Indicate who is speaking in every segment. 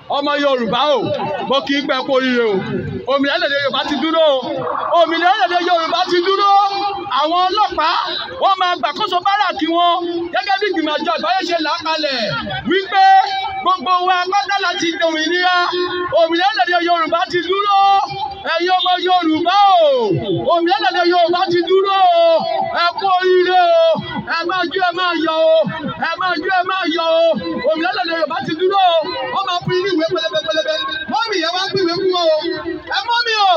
Speaker 1: Ọmọ Yorùbá o, mo kì í pẹ́ kú oríire o. Òmìnira orílẹ̀-èdè Yorùbá ti dúró o. Òmìnira orílẹ̀-èdè Yorùbá ti dúró. Àwọn ọlọ́pàá wọ́n máa gbàkóso báràkì wọn gẹ́gẹ́ bí ìgbìmọ̀ àjọ àgbáyé ṣe là á kalẹ̀ wípé gbogbo wa pátá láti dòmìnira. Òmìnira orílẹ̀-èdè Yorùbá ti dúró. Ẹ̀yin ọmọ Yorùbá o, òmìnira orílẹ̀-èdè Yorùbá ti dúró o. Ẹ kú oríire o. Ẹ máa jó, ẹ máa yọ̀ o. Ẹ máa jó, ẹ máa yọ̀ o. Òmìnira orílẹ̀-èdè Yorùbá ti dúró o. Wọ́n máa fún yín ní ìwé pẹlẹbẹ pẹlẹbẹ. Mọ́mì, ẹ wá pín ìwé fún wọn o. Ẹ mọ́mì o,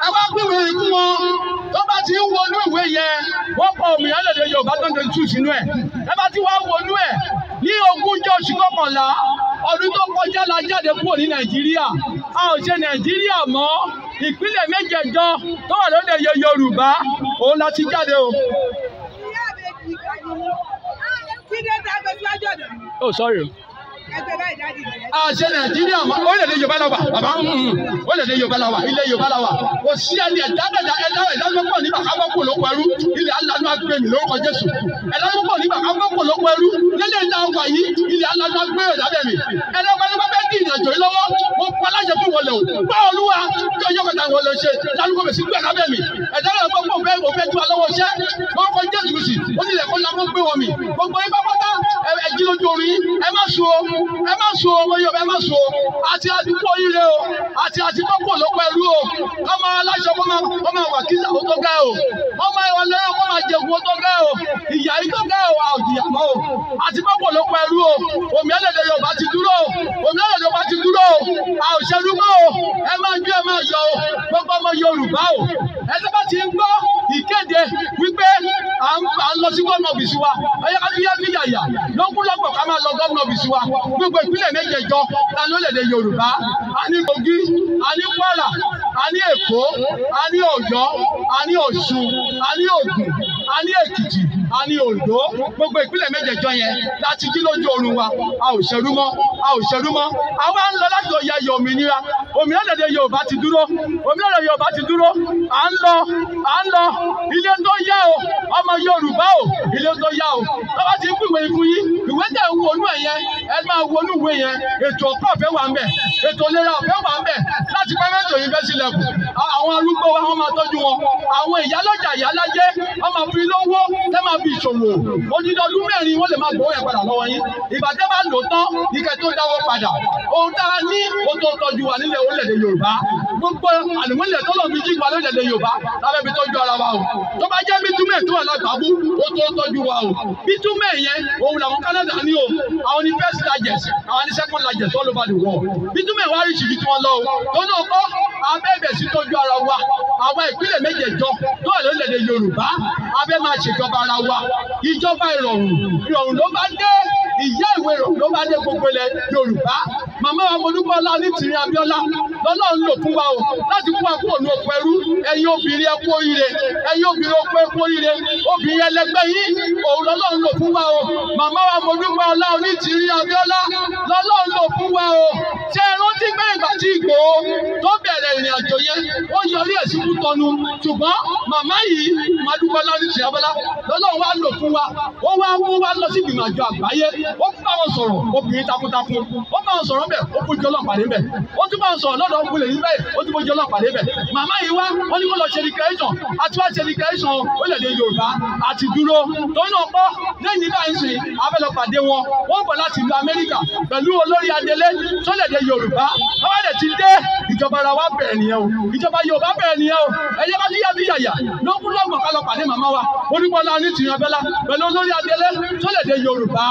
Speaker 1: ẹ wá pín ìwé fún wọn. Tó bá ti ń wọnú ìwé yẹn, wọ́n kọ òmìnira orílẹ̀-èdè Yorùbá 2022 sínú ẹ̀. Ẹ bá ti wá wọnú ẹ̀ ní ogúnjọ́ oṣù kọkànlá ọdún tó kọjá la jáde kúrò ní Nàìjíríà. A ò ṣe Nàìjíríà mọ́. Ìpínlẹ̀ mẹ́jẹ̀ẹ̀jọ tó wà lóde Yorùbá òun la ti jáde o. Oh, sorry. A ṣe Nàìjíríà mọ́. Orílẹ̀-èdè Yorùbá la wà, bàbá. Orílẹ̀-èdè Yorùbá la wà, ilẹ̀ Yorùbá la wà. Kò sí ẹni ẹ̀dá ẹ̀dá ẹ̀dá ẹ̀dá tó pọ̀ nígbà kábọ́ kò lóko ẹrú. Ilẹ̀ alánú agbèmí lórúkọ Jésù. Ẹ̀dá tó pọ̀ nígbà kábọ́ kò lóko ẹrú. Lélẹ̀ ìta ọgbà yìí, ilẹ̀ alánú agbé ẹ̀dá bẹ̀ mí. Ẹ̀dá ọgbà tó bá fẹ́ dín ìrìnàjò yìí lọ́wọ́, mo pa aláṣẹ fún ìwọlẹ̀ o. Bá Olúwa kí ọjọ́ kẹta ìwọlẹ̀ ṣe lálùkọ́ bẹ̀ sí gbé ẹ̀dá bẹ̀ mí. Ẹ̀dá náà gbọ́ pé òun fẹ́ tú wa lọ́wọ́ iṣẹ́. Lórúkọ Jésù Kristi, ó ní ilẹ̀ kó lakó gbé wọn mì. Gbogbo yín pápátá ẹ jí lójú orin yín. Ẹ má sùn o, ẹ má sùn o, ọmọ Yorùbá, ẹ má sùn o. Àti àdúgbò oríire o, àti àti kọ́kọ́ lóko ẹrú o. Ọmọ aláṣọ kó máa wà kí ìyàwó tó gá o. Ọmọ ọlọ́yọ̀ kó máa jẹun ó tó gá o. Ìyá yìí tó gá o, a ò jìyà mọ́ o. Àti kọ́kọ́ lóko ẹrú o. Òmìnira orílẹ̀-èdè Yorùbá ti dúró o. Òmìnira orílẹ̀-èdè Yorùbá ti dúró o. A ò ṣerú mọ́ o. Ẹ máa jó, ẹ máa yọ̀ o. Gbogbo ọmọ Yorùbá o. Ẹ tó bá ti ń gbọ́ ìkéde wípé à ń lọ sí gómìnà ọ́fíìsì wa, ẹ yẹ ká fi yá fi yàyà lókùlọ́pọ̀ ká máa lọ gómìnà ọ́fíìsì wa. Gbogbo ìpínlẹ̀ mẹ́jẹ̀ẹ̀jọ ta lórílẹ̀-èdè Yorùbá. A ní Kogi, a ní Kwara, a ní Èkó, a ní Ọ̀yọ́, a ní Ọ̀ṣun, a ní Ògùn, a ní Èkìtì, a ní Oǹdó. Gbogbo ìpínlẹ̀ mẹ́jẹ̀ẹ̀jọ yẹn láti jí lójú oorun wa. A ò ṣerú mọ́, a ò ṣerú mọ́. Àwa ń lọ láti lọ ya yọ òmìnira. Òmìnira orílẹ̀-èdè Yorùbá ti dúró. Òmìnira orílẹ̀-èdè Yorùbá ti dúró. À ń lọ, à ń lọ. Ilé tó yá o, ọmọ Yorùbá o, ilé tó yá o. Bàbá ti ń pìwé ikú yín, ìwé tẹ̀ ń wọnú ẹ̀ yẹn, ẹ máa wọnú ìwé yẹn. Ètò ọ̀pọ̀ ọ̀fẹ́ wà ń bẹ̀, ètò ìlera ọ̀fẹ́ wà ń bẹ̀. Láti private university level, àwọn arúgbó wa wọ́n máa tọ́jú wọn. Àwọn ìyálọ́jà ìyálájẹ́, wọ́n máa fi lówó, tẹ́ máa fi ìṣòwò. Odidi ọdún mẹ́rin wọ́n lè máa gbowó yẹn padà lọ́wọ́ yín. Ìgbà tẹ́ bá lò tán, ìkẹ́ tó dáwọ́ padà. Ohun tá a ní, ó tó tọ́jú wa nílẹ̀ orílẹ̀-èdè Yorùbá. Gbogbo àlùmọ́lẹ̀ tó lọ́ọ́ fi jí wa lórílẹ̀-èdè Yorùbá lábẹ́ fi tọ́jú ara wa o. Tó bá jẹ́ bítúmẹ̀ tó wà lágbàábú, ó tó tọ́jú wa o. Bítúmẹ̀ yẹn, òun làwọn Canada ní o. Àwọn ní first largest, àwọn ní second largest all over the world. Bítúmẹ̀ wá rí ìṣìbí tí wọ́n lọ o. Tó náà kọ́, abẹ́bẹ̀ sí tọ́jú ara wa. Àwọn ìpínlẹ̀ mẹ́jẹ̀ẹ̀jọ tó wà lórílẹ̀-èdè Yorùbá, abẹ́ máa ṣèjọba ara wa. Ìjọba ìrọ̀rùn, ìrọ̀rùn ló bá dé. Ìyá ìwé ìrọ̀rùn ló bá dé gbogbo ilẹ̀ Yorùbá. Màmá wa Modúpẹ́ọlá Onítìrí Abíọ́lá lọ́lọ́run lò fún wa o láti kó wa kúrò ní oko ẹrú. Ẹ̀yin obìnrin ẹ kú oríire, ẹ̀yin obìnrin oko ẹ kú oríire, obìnrin ẹlẹgbẹ́ yín òun lọ́lọ́run lò fún wa o. Màmá wa Modúpẹ́ọlá Onítìrí Abíọ́lá lọ́lọ́run lò fún wa o. Ṣé ẹ rántí pé ìgbà tí Ìgbòho tó bẹ̀rẹ̀ ìrìn àjò yẹn, ó yọrí ẹ̀ sí Kútọ́nù, ṣùgbọ́n màmá yìí Modúpẹ́ọlá Onítìrí Abíọ́lá lọ́lọ́run wá lò fún wa. Ó wá mú wa lọ sí ìgbìmọ̀ àjọ àgbáyé, ó bá wọn sọ̀rọ̀ obìnrin takuntakun, ó bá wọn sọ̀rọ̀ bẹ̀, ó bójú ọlọ́pàá níbẹ̀, ó tún bá wọn sọ̀rọ̀ lọ́dọ̀ ọkùnrin yìí bẹ́ẹ̀, ó tún bójú ọlọ́pàá níbẹ̀. Màmá yìí wá, wọ́n ní kó lọ ṣe declaration, àti wá ṣe declaration orílẹ̀-èdè Yorùbá àti dúró. Torí náà kọ́, lẹ́yìn báyìí sìn, a fẹ́ lọ pàdé wọn, wọ́n bọ̀ láti ìlú Amẹ́ríkà pẹ̀lú olórí adelé sórílẹ̀-èdè Yorùbá. Wọ́n bá dẹ̀ ti dé, ìjọba ara wa bẹ̀rẹ̀ nìyẹn o, ìjọba Yorùbá bẹ̀rẹ̀ nìyẹn o. Ẹ̀yẹ́ bá ti yá bí yàyà lókun lọ́gbọ̀n ká lọ pàdé màmá wa Modúpẹ́ọlá Onítìrí Abíọ́lá pẹ̀lú olórí adelé sórílẹ̀-èdè Yorùbá.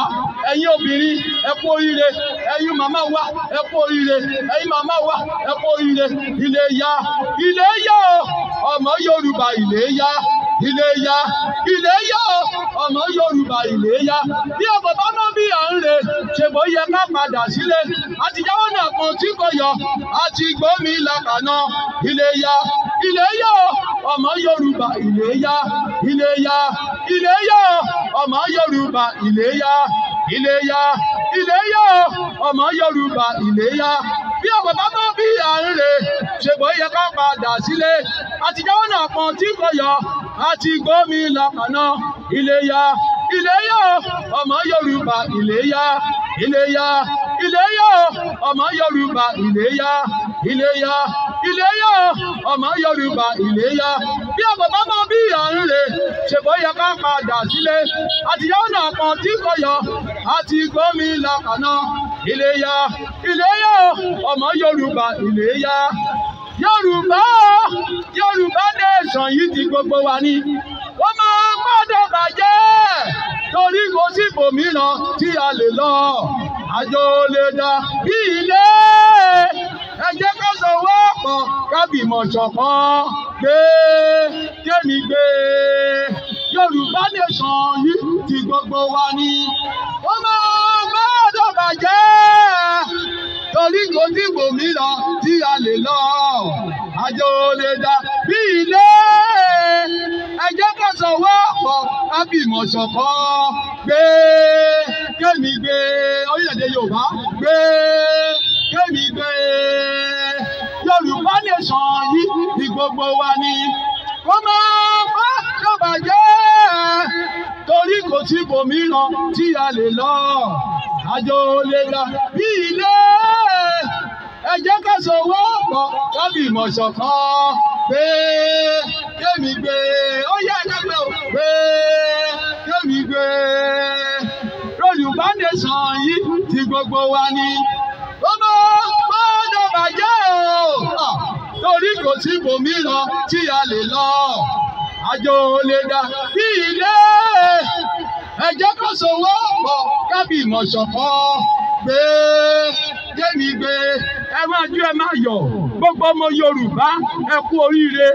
Speaker 1: Ẹ̀yin obìnrin ẹ kú oríire, ẹ̀yin màmá wa ẹ kú oríire, ẹ̀yin màmá wa ẹ kú oríire. Ilé yá, ilé yá o, ọmọ Yorùbá, ilé yá, ilé yá, ilé yá o, ọmọ Yorùbá, ilé yá. Bí ọmọ bá mọ bí à ń re, ṣe bó yẹ ká padà sílé. Àtijọ́ náà kan tí kò yọ, àti gbómi làkàná. Ilé yá, ilé yá o, ọmọ Yorùbá, ilé yá, ilé yá, ilé yá o, ọmọ Yorùbá, ilé yá, ilé yá, ilé yá o, ọmọ Yorùbá, ilé yá. Bí ọmọ bá mọ bí à ń re, ṣe bó yẹ ká padà sílé. Àtijọ́ náà kan tí kò yọ, àti gbómi làkàná. Ilé yá, ilé yá o, ọmọ Yorùbá, ilé yá, ilé yá, Iléyá ọmọ Yorùbá Iléyá Iléyá Iléyá ọmọ Yorùbá Iléyá. Bí ọkọ̀ bá mọ bí à ń rè ṣe bóyá ká padà sílé. Àtìyáwó náà kan tí kò yọ àti gómìnà kaná. Iléyá Iléyá ọmọ Yorùbá Iléyá. Yorùbá Yorùbá nation yìí ti gbogbo wa ni. Wọ́n máa gbọ́dọ̀ bàjẹ́ torí kò sí ibòmíràn tí a lè lọ. Àjò lè dà bí ilé. Ẹ jẹ́ ká sowọ́pọ̀ ká fìmọ̀ ṣọ̀kan gbé kémi gbé. Yorùbá nation yìí ti gbogbo wa ni. Wọ́n máa gbọ́dọ̀ bàjẹ́ torí kò sí ibòmíràn tí a lè lọ. Àjò lè dà bí ilé. Ẹ jẹ́ ká sowọ́pọ̀ ká fìmọ̀ ṣọ̀kan gbé kémi gbé. Orílẹ̀-èdè Yorùbá gbé kémi gbé. Yorùbá nation yìí ti gbogbo wa ni. Kó máa gbọ́dọ̀ bàjẹ́ torí kò sí ibòmíràn tí a lè lọ. Àjò lè dà bí ilé. Ẹ jẹ́ ká sowọ́pọ̀ ká fìmọ̀ ṣọ̀kan gbé kémi gbé. Ó yá ẹ gbé o gbé kémi gbé. Yorùbá nation yìí ti gbogbo wa ni. Ó máa gbọ́dọ̀ bàjẹ́ o torí kò sí ibòmíràn tí a lè lọ. Àjò lè dà bí ilé. Ẹ jẹ́ ká sowọ́pọ̀ ká fìmọ̀ ṣọ̀kan gbé kémi gbé. Ẹ máa jó ẹ máa yọ̀ gbogbo ọmọ Yorùbá ẹ kú oríire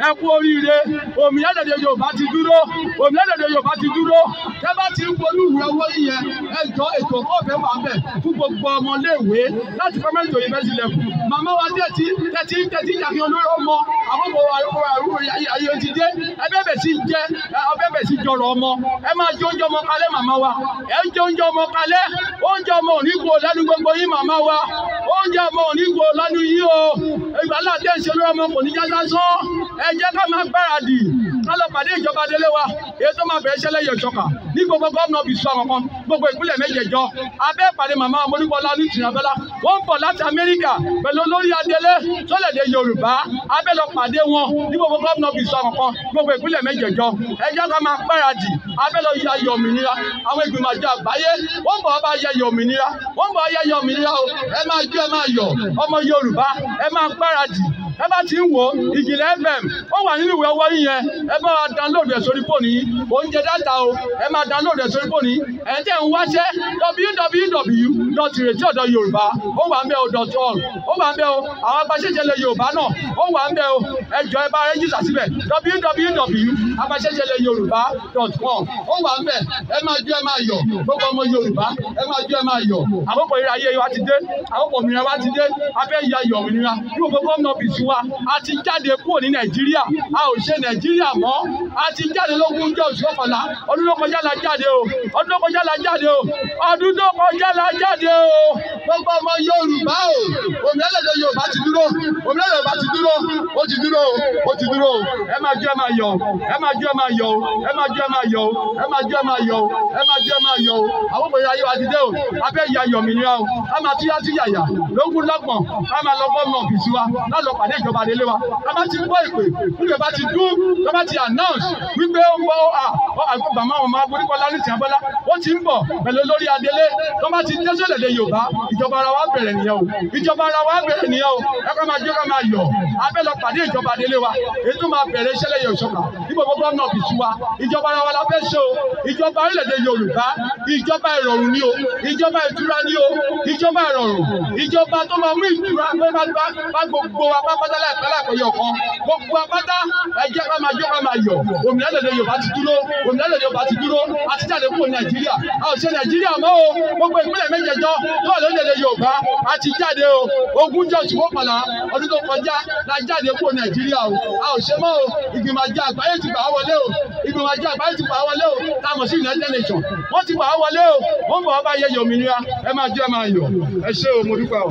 Speaker 1: ẹ kú oríire. Òmìnira èdè Yorùbá ti dúró, òmìnira èdè Yorùbá ti dúró. Tẹ́ bá ti ń wọnú ìwé owó yẹn, ẹ jọ ètò ọ̀fẹ́ wà bẹ̀ fún gbogbo ọmọléèwé láti primary to university level. Màmá wa tẹ̀tí tẹ̀tí tẹ̀tí ìjàkí olórí ọmọ àkókò ayé ti dé. Ẹ bẹ̀bẹ̀ sí jẹ ọbẹ̀ bẹ̀ sí jọrọ̀ ọmọ. Ẹ máa jẹ oúnjẹ ọmọ kalẹ̀ màmá wa. Ẹ ń jẹ oúnjẹ ọmọ kalẹ̀. Oúnjẹ ọmọ ò ní kú lẹ́nu gbogbo yín màmá wa. Oúnjẹ ọmọ ò ní kú lẹ́nu yín o. Ìgbà náà tẹ̀ ń ṣe lórí ọmọ kò ní já sásán. Ẹ jẹ́ ká máa gbáradì ká lọ pàdé ìjọba délé wa. Èyí tó máa bẹ̀rẹ̀ iṣẹ́ lẹ́yìn ọ̀ṣọ́kà ní gbogbo gómìnà bìsú àwọn kan gbogbo ìpínlẹ̀ mẹ́jẹ̀ẹ̀jọ. Abẹ́ ìpàdé màmá Mọ́dúpọ̀lá Onítìrí Abíọ́lá. Wọ́n ń bọ̀ láti Amẹ́ríkà pẹ̀lú olórí adélé sọ́lẹ̀dẹ̀ Yorùbá. Abẹ́ lọ pàdé wọn ní gbogbo gómìnà bìsú àwọn kan gbogbo ìpínlẹ̀ mẹ́jẹ̀ẹ̀jọ. Ẹ jẹ́ ká máa gbáradì. Abẹ́ lọ yọ ayọ̀ òmìnira. Àwọn ìgbìmọ̀ àjọ àgbáyé wọ́n ń bọ̀ bá yẹ ayọ̀ òmìnira. Wọ́n ń bọ̀ yẹ ayọ̀ òmìnira o. Ẹ máa jó ẹ máa yọ̀ ọmọ Yorùbá. Ẹ máa gbáradì. Ẹ bá ti ń wo Ìjìnlẹ̀ FM ó wà nínú ìwé ọwọ́ yín yẹn. Ẹ bá wa download ẹ̀ sórí fóònù yín. Oúnjẹ data o. Ẹ máa download ẹ̀ sórí fóònù yín. Ẹ̀ tẹ̀ ń wáṣẹ́ www.iretiodoyoruba ó wà ń bẹ̀ o .org ó wà ń bẹ̀ o. Àwọn agbaṣẹ́ṣẹlẹ̀ Yorùbá náà ó wà ń bẹ̀ o. Ẹ jọ ẹ bá rẹ́jísà síbẹ̀ www.agbaṣẹ́ṣẹlẹ̀yorùbá.com ó wà ń bẹ̀. Ẹ máa jó ẹ máa yọ̀ gbogbo ọmọ Yorùbá. Ẹ máa jó ẹ máa yọ̀. Àkókò ìrìn ayé wa ti dé. Àkókò òmìnira wa ti dé. A fẹ́ ya ayọ̀ òmìnira ní gbogbo gómìnà bìsí wa. A ti jáde kúrò ní Nàìjíríà. A ò ṣe Nàìjíríà mọ́. A ti jáde lógún ọjọ́ oṣù kọkànlá. Ọdún tó kọjá la jáde o. Ọdún tó kọjá la jáde o. Ọdún tó kọjá la jáde o. Gbogbo ọmọ Yorùbá o. Òmìnira èdè Yorùbá ti dúró. Òmìnira Yorùbá ti dúró. Ó ti dúró o. Ó ti dúró o. Ẹ máa jó ẹ máa yọ̀ o. Ẹ máa jó ẹ máa yọ̀ o. Ẹ máa jó ẹ máa yọ̀ o. Ẹ máa jó ẹ máa yọ̀ o. Ẹ máa jó ẹ máa yọ̀ o. Àwọn òmìnira ayé wa ti dé o. A fẹ́ ya ayọ̀ òmìnira o. A máa túyá túyàyà lógún lọ́gbọ̀n. A máa lọ gómìnà ọ́fíìsì wa lálọ́ pàdé ìjọba délé wa. A bá ti gbọ́ ìpè, wípé bá ti dún, tó bá ti announce wípé ó ń bọ̀ màmá wọn máa Mọ́dúpọ̀lá Onítìrí Abíọ́lá. Ó ti ń bọ̀ pẹ̀lú olórí adélé. Tó bá ti dé sórílẹ̀-èdè Yorùbá, ìjọba ara wa bẹ̀rẹ̀ nìyẹn o. Ìjọba ara wa bẹ̀rẹ̀ nìyẹn o. Ẹ ká máa jó ká máa yọ̀. A fẹ́ lọ pàdé ìjọba délé wa. Èyí tó máa bẹ̀rẹ̀ iṣẹ́ lẹ́yìn ọ̀ṣọ́kà ní gbogbo gómìnà ọ́fíìsì wa. Ìjọba ara wa la fẹ́ ṣe o. Ìjọba orílẹ̀-èdè Yorùbá, ìjọba ìrọ̀rùn ni o. Ìjọba ìtura ni o. Ìjọba ìrọ̀rùn. Ìjọba tó máa mú ìtura pé bá gbogbo wa pátá láìpẹ́ láìpẹ́ yọ̀ kan. Gbogbo wa pátá ẹ jẹ́ ká máa jó ká máa yọ̀. Òmìnira èdè Yorùbá ti dúró. Òmìnira èdè Yorùbá ti dúró. A ti jáde kúrò Nàìjíríà. A ò ṣe Nàìjíríà mọ́ o. Gbogbo ìpínlẹ̀ mẹ́jẹ̀ẹ̀jọ tó wà lórílẹ̀-èdè Yorùbá a ti jáde o. Ogúnjọ́ oṣù kọkànlá ọdún tó kọjá la jáde kúrò Nàìjíríà o. A ò ṣe mọ́ o. Ìgbìmọ̀ àjọ àgbáyé ti gbà á wọlé o. Ìgbìmọ̀ àjọ àgbáyé ti gbà á wọlé o. Tá a mọ̀ sí United Nations. Wọ́n ti gbà á wọlé o. Wọ́n bọ̀ wá bá yẹyẹ òmìnira. Ẹ máa jó ẹ máa yọ̀. Ẹ ṣé o, mo dúpẹ́ o.